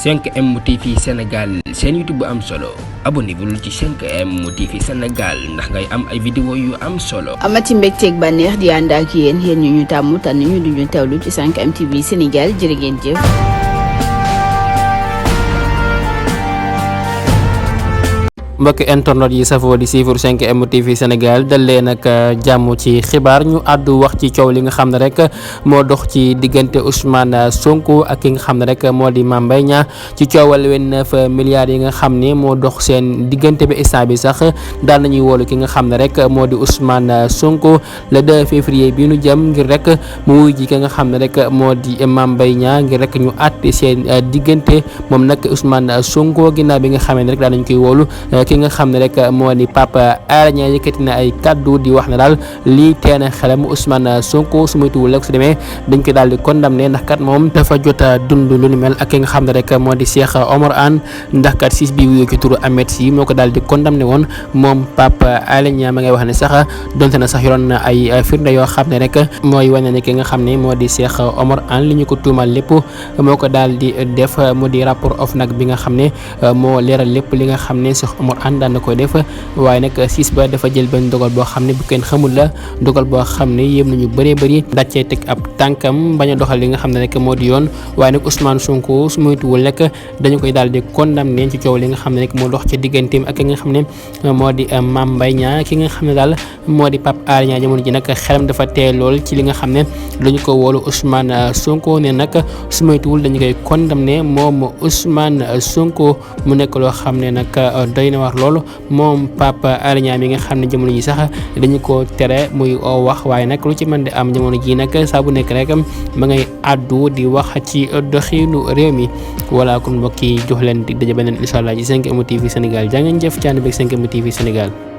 5M TV Sénégal seen YouTube bu am solo abonnez-vous ci 5M TV Sénégal ndax ngay am ay vidéo yu am solo. amati mbégteeg bànneex di ànd ak yéen ñu tàmm tànn ñu duñu teewlu ci 5M TV Sénégal jërë ngeen jëf. mbokk internet yi safoo di suivre 5M TV Sénégal dal leen ak jàmm ci xibaar ñu àddu wax ci coow li nga xam ne rek moo dox ci diggante Ousmane Sonko ak ki nga xam ne rek moo di Mame Mbaye Niang ci coowal 29 milliards yi nga xam ne moo dox seen diggante bi instant bi sax daal nañuy woolu ki nga xam ne rek moo di Ousmane Sonko le 2 février bi nu jëm ngir rek mu wuy ji ki nga xam ne rek moo di Mame Mbaye Niang ngir rek ñu àtte seen diggante moom nag Ousmane Sonko ginnaaw bi nga xamee ne rek daal nañ koy woolu ki nga xam ne rek moo di Pape Alé Niang yëkkati na ay kaddu di wax ne daal lii teena xelam Ousmane Sonko su moytuwul rek su demee dañ ko daal di condamné ndax kat moom dafa jot a dund lu ni mel ak ki nga xam ne rek moo di Cheikh Omar Anne ndax kat siis bi wuyoo ci turu Ahmed Sy moo ko daal di condamné woon moom Pape Alé Niang ma ngay wax ne sax donte na sax yoroon na ay firnde yoo xam ne rek mooy wane ne ki nga xam ne moo di Cheikh Omar Anne li ñu ko tuumal lépp moo ko daal di def mu di rapport OFNAC bi nga xam ne moo leeral lépp li nga xam ne Cheikh Omar Anne daan na koy def waaye nag siis ba dafa jël benn dogal boo xam ne bu kenn xamul la dogal boo xam ne yéem nañu bëree bëri dàccee teg ab tànkam bañ a doxal li nga xam ne rek moo di yoon waaye nag Ousmane Sonko su moytuwul rek dañu koy daal di condamné ci coow li nga xam ne rek moo dox ci digganteem ak ki nga xam ne moo di Mame Mbaye Niang ki nga xam ne daal moo di Pape Alé Niang jamono ji nag xelam dafa tee lool ci li nga xam ne dañu ko wóolu Ousmane Sonko ne nag su moytuwul dañu koy condamné moom Ousmane Sonko mu nekk loo xam ne nag doy na war loolu moom Pape Alé Niang mi nga xam ne jamono ji sax dañu ko tere muy wax waaye nag lu ci mën di am jamono ji nag saa bu nekk rek ma ngay àddu di wax ci doxinu réew mi wala kon mbokk yi jox leen di daje beneen incha allah ci 5M TV Sénégal jaa ngeen jëf ci ànd beeg 5M TV Sénégal.